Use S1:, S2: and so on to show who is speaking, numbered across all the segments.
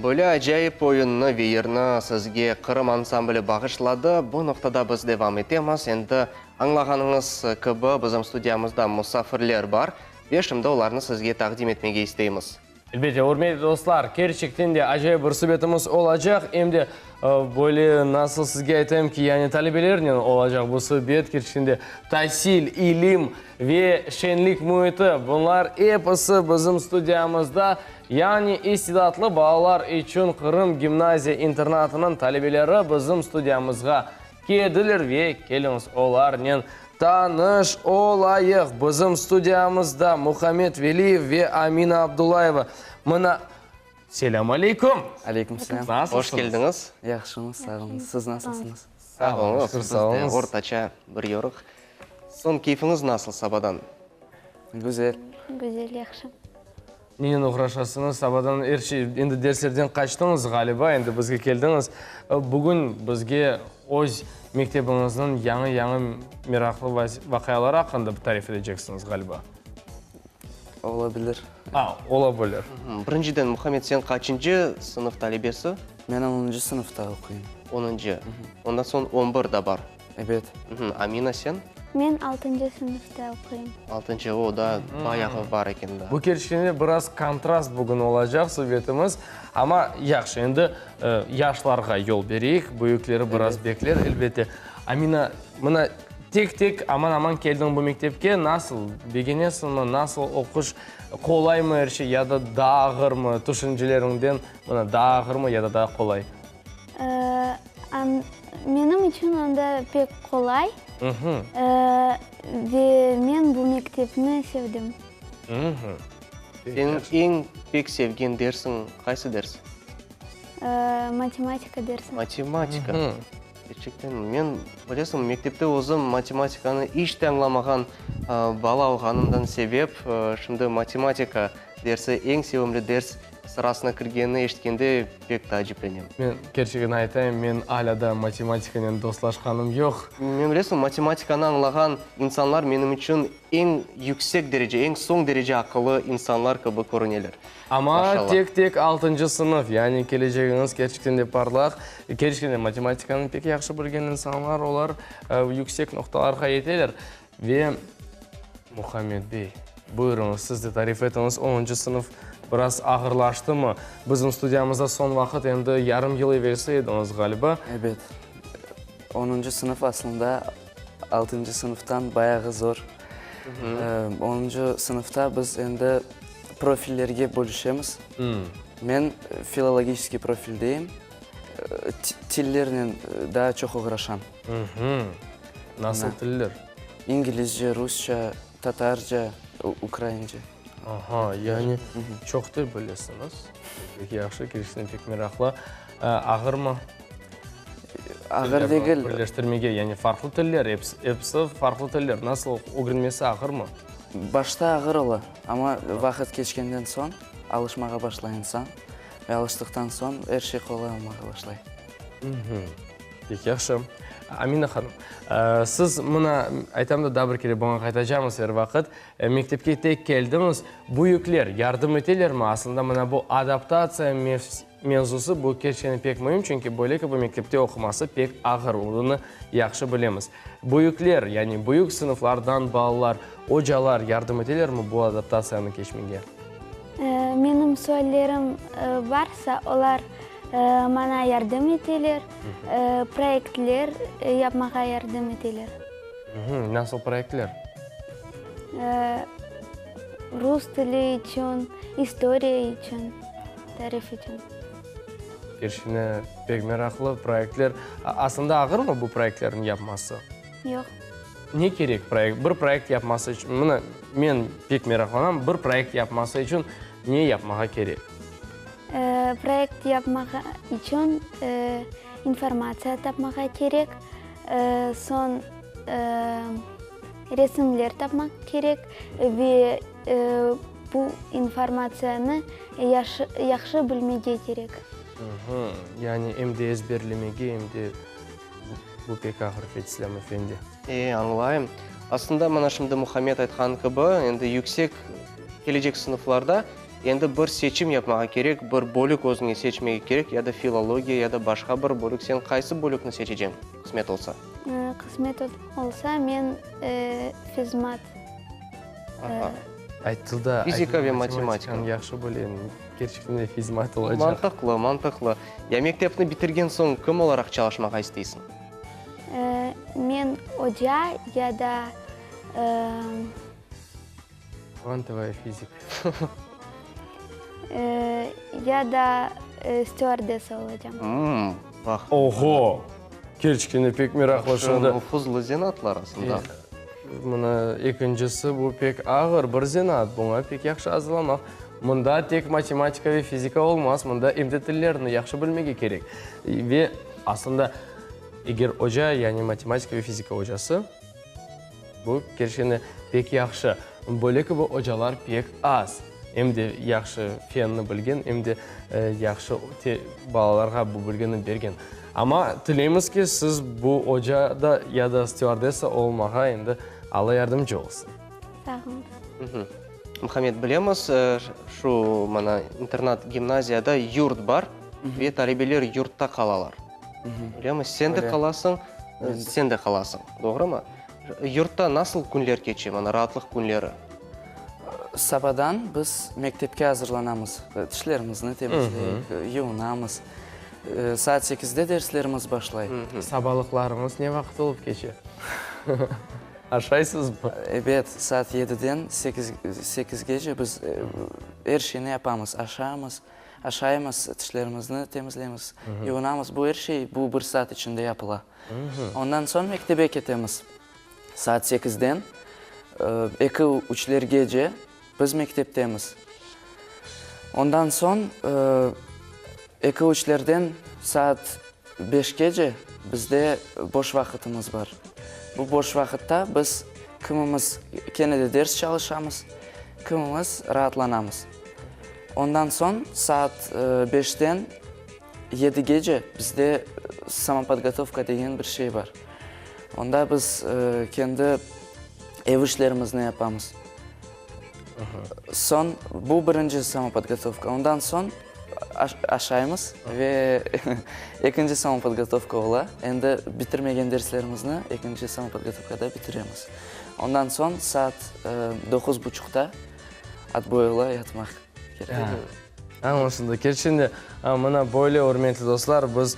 S1: Böyle acayip oyunnı ve yırnı sizge Qırım ansambli bağışladı. Bu noqtada biz devam etemiz. Endi añlağanıñız kibi, bizim studiyamızda musafirler bar ve şimdi olarnı sizge taqdim etmege isteymiz.
S2: Elbette, ürmetli dostlar, kerçekten de acayip bir subetimiz olacaq. Em de böyle, nasıl sizge aytayım ki, yani talebelernen olacaq bu subet, kerçekten de tasil, ilim ve şeñlik müiti, bunlar episi bizim studiyamızda, yani istidatlı balalar içün Qırım gimnaziya-internatınıñ talebeleri bizim studiyamızğa keldiler ve keliñiz olarnen Tanış olayıq, bizim studiyamızda Muhammed Veliyev ve Amina Abdullayeva. Mına, selâm aleyküm!
S3: Aleyküm selâm.
S2: Nasılsıñız?
S1: Hoş keldiñiz.
S3: Yahşımız, sağ oluñız. Siz nasılsıñız?
S1: Sağ oluñız,
S2: Şükür,
S1: biz
S2: sağ
S1: de
S2: oluñız.
S1: ortaça bir yoruq. Soñ, keyfiñiz nasıl sabadan?
S3: Güzel.
S4: Güzel, yahşı.
S2: Nenen oğraşasıñız? Sabadan er şey, endi derslerden qaçtıñız, ğaliba, endi bizge keldiñiz. Bugün bizge öz mektebiñizniñ yañı-yañı meraqlı vaqiaları aqqında tarif eteceksiñiz, ğaliba.
S3: Ola bilir.
S2: A, ola bilir.
S1: Birinciden, Muhammed, sen qaçıncı sınıf talebesi?
S3: Men onuncı sınıfta oquyım.
S1: Onuncı. Ondan soñ on bir da bar.
S3: Ebet.
S1: Amina, sen?
S4: Men altıncı sınıfta oquyım.
S1: Altıncı, o, daa bayağı bar eken daa.
S2: Bu kerçekten biraz kontrast bugün olacaq subetimiz. Amma yahşı, endi yaşlarğa yol bereyik, büyükleri biraz bekler, elbette. Amina, mına tek-tek aman-aman keldiñ bu mektepke, nasıl, begenesiñmi, nasıl oquş, qolaymı er şey ya da daa ağırmı, tüşünceleriñden, mına, daa ağırmı ya da daa qolay?
S4: Menim içün anda pek qolay ve men bu mektepni sevdim.
S1: Seniñ eñ pek sevgen dersiñ qaysı ders?
S4: Matematika dersi.
S1: Matematika. Kerçekten, men, bilesiñ, mektepte özüm matematikanı iç te añlamağan bala olğanımdan sebep, şimdi matematika dersi eñ sevimli ders sırasına kirgenini eşitkende pek taaciplenem.
S2: Men kerçegini aytayım, men alâ daa matematikanen dostlaşqanım yoq.
S1: Men, bilesiñ, matematikanı añlağan insanlar menim içün eñ yüksek derece, eñ soñ derece aqıllı insanlar kibi körüneler.
S2: Amma
S1: Maşallah.
S2: tek-tek altıncı sınıf, yani kelecegiñiz kerçekten de parlaq. Kerçekten de matematikanı pek yahşı bilgen insanlar, olar yüksek noqtalarğa yeteler. Ve, Muhammed bey, buyurıñız, siz de tarif etiñiz, onuncı sınıf biraz ağırlaştımı? Bizim studiyamızda soñ vaqıt endi yarım yıl evelsi ediñiz, ğaliba.
S3: Ebet. Onuncı sınıf aslında altıncı sınıftan bayağı zor. Onuncı sınıfta biz endi profillerge bölüşemiz. Men filologiçeskiy profildeyim, tillernen daa çoq oğraşam.
S2: Nasıl tiller?
S3: İngilizce, rusça, tatarca, ukraince.
S2: Aha, yani çoq til bilesiñiz. Pek yahşı, kerçekten pek meraqlı. Ağırmı?
S3: Ağır degil.
S2: Birleştirmege, yani farqlı tiller, episi farqlı tiller. Nasıl ögrenmesi ağırmı?
S3: Başta ağır ola, amma vaqıt keçkenden soñ alışmağa başlay insan ve alıştıqtan soñ er şey qolay olmağa başlay.
S2: Pek yahşı. Amina hanım, siz mına, aytam da, daa bir kere buña qaytacamız er vaqıt, mektepke tek keldiñiz, büyükler yardım etelermi? Aslında mına bu adaptatsiya mevzusı, bu kerçekten pek müim, çünki böyle kibi mektepte oquması pek ağır, bunı yahşı bilemiz. Büyükler, yani büyük sınıflardan balalar, ocalar yardım etelermi bu adaptatsiyanı keçmege?
S4: Menim suallerim varsa, olar Maña yardım eteler, proyektler yapmağa yardım eteler.
S2: Nasıl proyektler?
S4: Rus tili içün, istoriya içün, tarih içün.
S2: Kerçekten pek meraqlı proyektler. Aslında ağırmı bu proyektlerniñ yapması?
S4: Yoq.
S2: Ne kerek proyekt, bir proyekt yapması içün? Mına, men pek meraqlanam, bir proyekt yapması içün ne yapmağa kerek?
S4: Proyekt yapmaq içün informatsiya tapmağa kerek, soñ resimler tapmaq kerek ve bu informatsiyanı yahşı bilmege kerek.
S2: Yani em de ezberlemege, em de bu pek ağır, Fetislâm efendi.
S1: E, añlayım. Aslında, mana şimdi Muhammed aytqanı kibi, endi yüksek kelecek sınıflarda. Endi bir seçim yapmağa kerek, bir bölük özüñe seçmege kerek, ya da filologiya, ya da başqa bir bölük. Sen qaysı bölükni seçeceñ, qısmet olsa?
S4: Qısmet olsa, men fizmat.
S1: Aha.
S2: Ayttı da.
S1: Fizika ve matematika.
S2: Yahşı bilem, kerçekten de fizmat olacaq.
S1: Mantıqlı, mantıqlı. Ya mektepni bitirgen soñ kim olaraq çalışmağa isteysiñ?
S4: Men oca ya da.
S2: Kvantovaya fizika.
S4: Ya da stüardessa olacam.
S1: Baq.
S2: Oho! Kerçekten de pek meraqlı şimdi.
S1: Nufuzlı zenaatlar aslında.
S2: Mına ekincisi, bu pek ağır bir zenaat, buña pek yahşı azırlanmaq. Mında tek matematika ve fizika olmaz, mında em de tillerni yahşı bilmege kerek. Ve aslında, eger oca, yani matematika ve fizika ocası, Bu, kerçekten de, pek yahşı. Böyle kibi ocalar pek az. Em de yahşı fenni bilgen, em de yahşı balalarğa bu bilgini bergen. Amma tileymiz ki, siz bu oca da ya da stüardessa olmağa endi Alla yardımcı olsun.
S4: Sağ oluñız.
S1: Muhammed, bilemiz, şu, mana, internat-gimnaziyada yurt bar ve talebeler yurtta qalalar. Öylemi? Sen de qalasıñ, sen de qalasıñ, doğrumı? Yurtta nasıl künler keçe, mana, raatlıq künleri?
S3: Sabadan biz mektepke azırlanamız, tişlerimizni temizleyik, yuvunamız. Saat sekizde derslerimiz başlay.
S2: Sabalıqlarıñız ne vaqıt olıp keçe? Aşaysızmı?
S3: Ebet, saat yediden sekizgece biz er şeyni yapamız, aşamız. Aşaymız, tişlerimizni temizleymiz, yuvunamız. Bu er şey bu bir saat içinde yapıla. Ondan soñ mektebe ketemiz. Saat sekizden eki, üçlergece biz mekteptemiz. Ondan soñ eki, üçlerden saat beşkece bizde boş vaqıtımız bar. Bu boş vaqıtta biz kimimiz kene de ders çalışamız, kimimiz raatlanamız. Ondan soñ saat beşten yedigece bizde samopodgotovka degen bir şey bar. Onda biz kendi ev işlerimizni yapamız. Soñ bu birinci samopodgotovka. Ondan soñ aşaymız ve ekinci samopodgotovka ola. Endi bitirmegen derslerimizni ekinci samopodgotovkada bitiremiz. Ondan soñ saat doquz buçuqta Otboy ola yatmaq kerek.
S2: Añlaşıldı. Kerçekten de, mına böyle, ürmetli dostlar, biz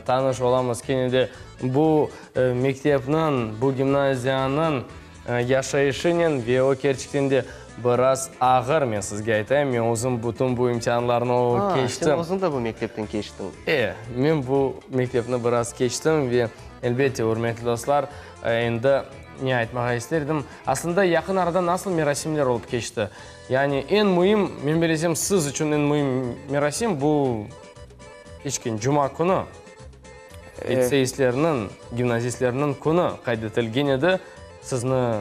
S2: tanış olamız kene de bu mektepniñ, bu gimnaziyanıñ yaşayışınen ve o kerçekten de biraz ağır, men sizge aytayım, men özüm bütün bu imtianlarnı keçtim.
S1: Sen özüñ de bu mektepten keçtiñ.
S2: E, men bu mektepni biraz keçtim ve, elbette, ürmetli dostlar, endi ne aytmağa ister edim, Aslında, yaqın arada nasıl merasimler olıp keçti? Yani, eñ müim, men bilesem, siz içün eñ müim merasim bu keçken cuma künü, litseistlerniñ, gimnazistlerniñ künü qayd etilgen edi. Sizni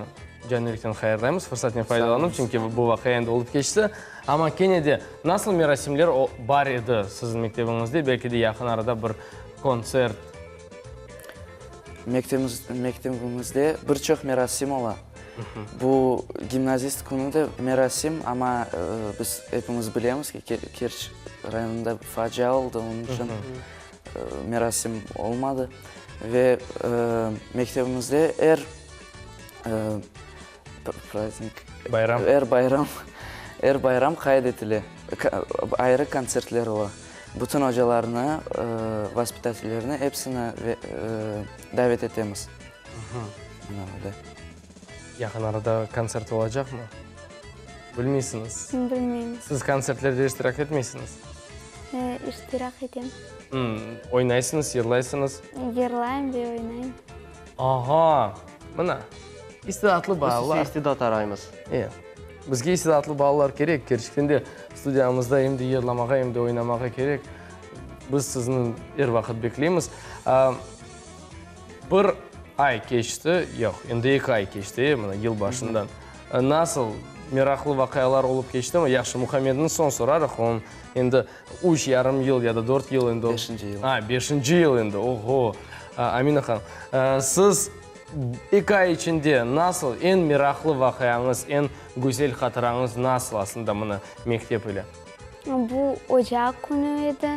S2: can yürekten hayırlaymız, fırsatnen faydalanıp, çünki bu vaqia endi olıp keçti. Amma kene de, nasıl merasimler bar edi siziñ mektebiñizde, belki de yaqın arada bir kontsert?
S3: Mektebimizde bir çoq merasim ola. Bu gimnazist künü de merasim, amma biz epimiz bilemiz ki, Kerç rayonında facia oldı, onıñ içün merasim olmadı. Ve mektebimizde er prazdnik,
S2: bayram,
S3: er bayram, er bayram qayd etile, ayrı kontsertler ola. Bütün ocalarnı, vaspitatellerni epsini davet etemiz. Mına öyle.
S2: Yaqın arada kontsert olacaqmı? Bilmeysiñiz?
S4: Bilmeymiz.
S2: Siz kontsertlerde iştirak etmeysiñiz?
S4: İştirak etem.
S2: Oynaysıñız, yırlaysıñız?
S4: Yırlayım ve oynayım.
S2: Aha! Mına, istidatlı balalar.
S1: Biz ise istidat araymız.
S2: E, bizge istidatlı balalar kerek. Kerçekten de, studiyamızda em de yırlamağa, em de oynamağa kerek. Biz sizni er vaqıt bekleymiz. Bir ay keçti, yoq, endi eki ay keçti, e, mına, yıl başından. Nasıl, meraqlı vaqialar olıp keçtimi? Yahşı, Muhammedni soñ sorarıq, onıñ endi üç yarım yıl ya da dört yıl endi.
S3: Beşinci yıl.
S2: A, beşinci yıl endi, oho! Amina hanım, siz. Eki ay içinde nasıl, eñ meraqlı vaqiañız, eñ güzel hatırañız nasıl aslında mına mektep ile?
S4: Bu oca künü edi.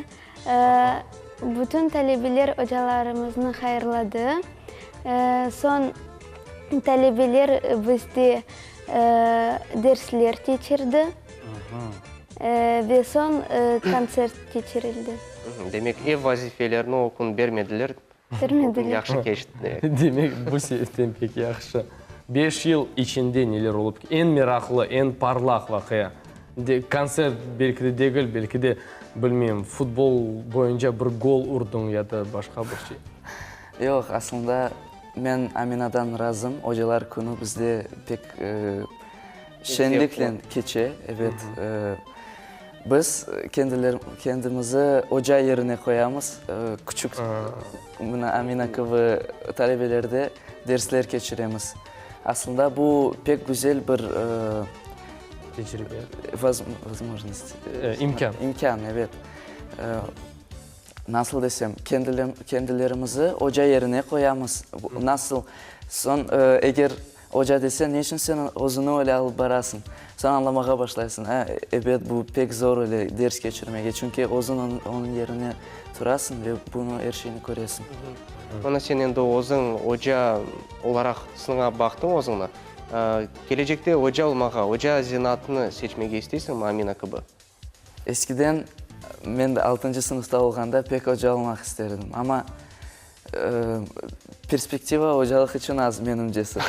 S4: Bütün talebeler ocalarımıznı hayırladı. Soñ talebeler bizde dersler keçirdi ve soñ kontsert keçirildi.
S1: Demek, ev vazifelerini o kün bermediler,
S4: Bermediler.
S1: Yahşı keçti, demek.
S2: Demek, bu sebepten pek yahşı. Beş yıl içinde neler olıp, eñ meraqlı, eñ parlaq vaqia? Kontsert belki de degil, belki de, bilmeyim, futbol boyunca bir gol urdıñ ya da başqa bir şey.
S3: Yoq, aslında men Aminadan razım. Ocalar künü bizde pek şenlikle keçe, ebet. Biz kendimizi oca yerine qoyamız, küçük, mına Amina kibi talebelerde dersler keçiremiz. Aslında bu pek güzel bir
S2: Tecribe.
S3: Vozможность.
S2: İmkân.
S3: İmkân, ebet. Nasıl desem, kendilerimizi oca yerine qoyamız. Nasıl, soñ, eger Oca dese, ne içün sen özüni öyle alıp barasıñ? Soñ añlamağa başlaysıñ, a, ebet, bu pek zor öyle ders keçirmege, çünki özüñ onıñ yerine turasıñ ve bunı, er şeyni köresiñ.
S1: Mına sen endi özüñ oca olaraq sıñap baqtıñ özüñni. Kelecekte oca olmağa, oca zenaatını seçmege isteysiñmi, Amina kibi?
S3: Eskiden, men de altıncı sınıfta olğanda pek oca olmaq ister edim. Amma perspektiva ocalıq içün az, menimcesi.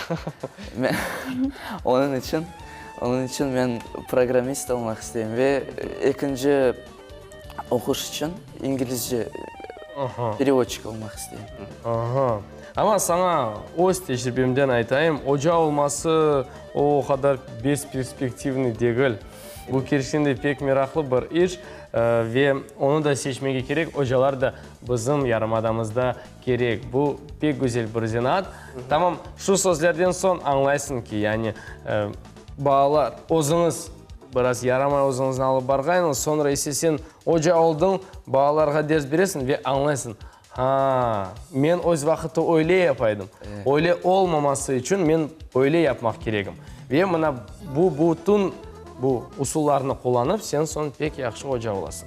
S3: Onıñ içün, onıñ içün men programmist olmaq isteyim ve ekinci oquş içün inglizce perevodçik olmaq isteyim.
S2: Aha. Amma saña öz tecribemden aytayım, oca olması o qadar besperspektivnıy degil. Bu kerçekten de pek meraqlı bir iş ve onı da seçmege kerek, ocalar da bizim yarımadamızda kerek. Bu pek güzel bir zenaat. Tamam, şu sözlerden soñ añlaysıñ ki, yani balalar, özüñiz biraz yaramay özüñizni alıp barğaynıñız, soñra ise sen oca oldıñ, balalarğa ders beresiñ ve añlaysıñ, Ha, men öz vaqıtı öyle yapaydım. Öyle olmaması içün men öyle yapmaq keregim. Ve mına bu bütün bu usullarnı qullanıp, sen soñ pek yahşı oca olasıñ.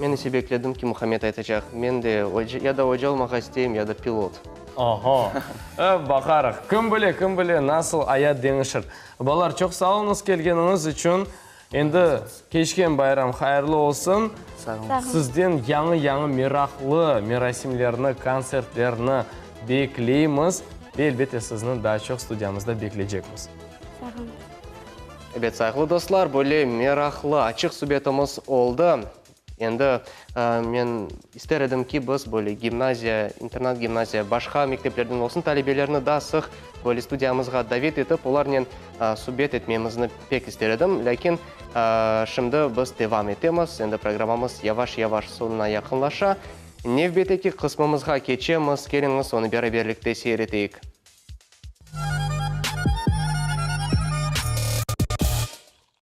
S1: Men ise bekledim ki, Muhammed aytacaq, men de ya da oca olmağa isteyim, ya da pilot.
S2: Oho! Baqarıq. Kim bile, kim bile, nasıl ayat deñişir. Balalar, çoq sağ oluñız kelgeniñiz içün. Endi keçken bayram hayırlı olsun!
S3: Sağ oluñız.
S2: Sizden yañı-yañı meraqlı merasimlerni, kontsertlerni bekleymiz ve, elbette, sizni daa çoq studiyamızda bekleycekmiz.
S4: Sağ oluñız.
S1: Ebet, sayğılı dostlar, böyle meraqlı, açıq subetimiz oldı. Endi men ister edim ki, biz böyle gimnaziya, internat-gimnaziya, başqa mekteplerden olsun talebelerni daa sıq böyle studiyamızğa davet etip, olarnen subet etmemizni pek ister edim. Lâkin şimdi biz devam etemiz, endi programmamız yavaş-yavaş soñuna yaqınlaşa. Nevbetteki qısmımızğa keçemiz, keliñiz, onı beraberlikte seyir eteyik.